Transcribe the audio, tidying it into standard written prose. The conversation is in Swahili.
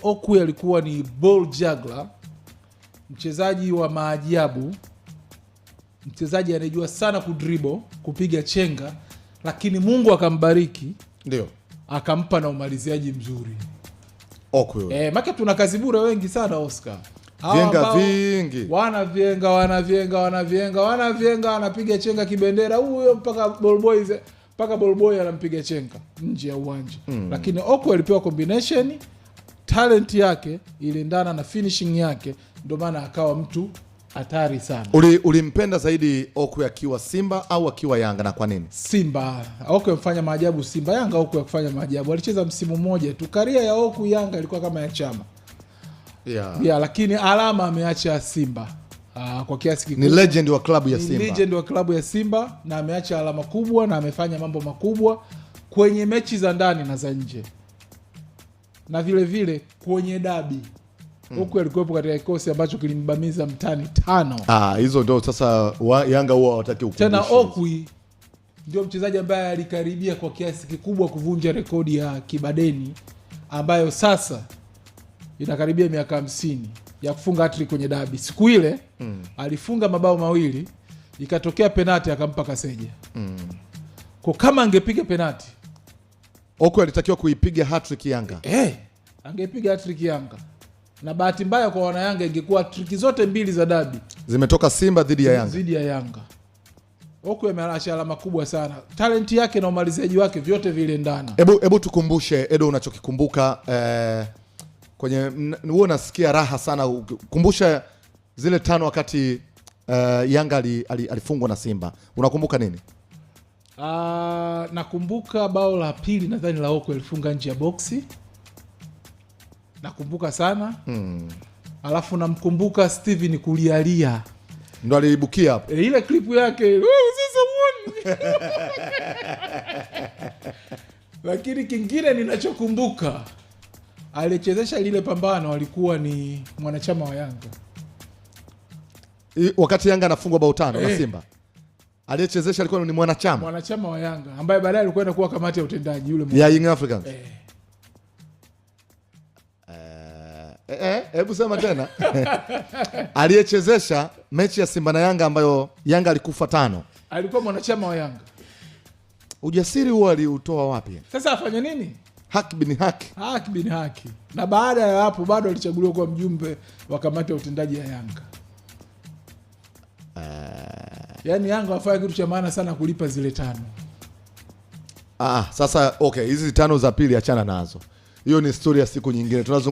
Okwi alikuwa ni ball juggler, mchezaji wa maajabu, mchezaji anayejua sana kudribble, kupiga chenga, lakini Mungu akambariki, Ndio akampa na umaliziaji mzuri. Okwi huyo. Make tuna kazi bure wengi sana, Oscar. Hawa Vyenga ambao vingi. Wana vyenga, wana vyenga, wana vyenga, wana vyenga, anapiga chenga kibendera huyo mpaka ball boys, mpaka ball boy anampiga chenga nje ya uwanja. Lakini Okwi alipewa combination, talent yake iliendana na finishing yake, ndio maana akawa mtu hatari sana. Ulimpenda zaidi Okwi akiwa Simba au akiwa Yanga na kwa nini? Simba. Okwi amefanya maajabu Simba. Yanga Okwi akufanya maajabu, alicheza msimu mmoja tu. Career ya Okwi Yanga ilikuwa kama ya Chama. Yeah, lakini alama ameacha Simba kwa kiasi Ni kikubwa. Legend wa klabu ya Ni Simba. Legend wa klabu ya Simba na ameacha alama kubwa na amefanya mambo makubwa kwenye mechi za ndani na za nje na vile vile kwenye dabi. Okwi alikuwepo katika kikosi ambacho kilimbamiza mtani 5. Ah, hizo ndio sasa Yanga huwa hawataki Tena ukumbushe. Okwi ndio mchezaji ambaye alikaribia kwa kiasi kikubwa kuvunja rekodi ya Kibadeni ambayo sasa inakaribia miaka 50 ya kufunga hattrick kwenye dabi. Siku ile alifunga mabao mawili, ikatokea penati akampa Kaseja. Kwa kama angepiga penati, Okwi alitakiwa kuipiga hattrick Yanga. Angepiga hattrick Yanga. Na bahati mbaya kwa wana Yanga ingekuwa hattrick zote mbili za dabi zimetoka Simba dhidi ya Yanga. Dhidi ya Yanga. Okwi ameacha alama kubwa sana. Talent yake na umaliziaji wake vyote viliendana. Hebu tukumbushe, Edo, unachokikumbuka kwenye huo nasikia raha sana. Kumbusha zile 5 wakati Yanga alifungwa na Simba. Unakumbuka nini? Nakumbuka bao la pili nadhani la Okwi alifunga nje ya boksi. Nakumbuka sana. Alafu namkumbuka Steven kulialia. Ndo aliibukia hapo. Ile clip yake, wewe sasa uone. Lakini kingine ninachokumbuka, alichezesha lile pambano alikuwa ni mwanachama wa Yanga. Wakati Yanga anafungwa bao 5 na Simba, aliyechezesha alikuwa ni mwanachama. Mwanachama wa Yanga ambaye baadaye alikwenda kuwa kamati ya utendaji yule ya Young Africans. Hebu sema tena. Aliyechezesha mechi ya Simba na Yanga ambayo Yanga alikufa 5. Alikuwa mwanachama wa Yanga. Ujasiri huo aliutoa wapi? Sasa afanye nini? Haki bin haki. Haki bin haki. Na baada ya hapo bado alichaguliwa kuwa mjumbe wa kamati ya utendaji ya Yanga. Yaani Yanga wafanya kitu cha maana sana kulipa zile 5. Sasa okay, hizi 5 za pili achana nazo. Hiyo ni story ya siku nyingine. Tunazo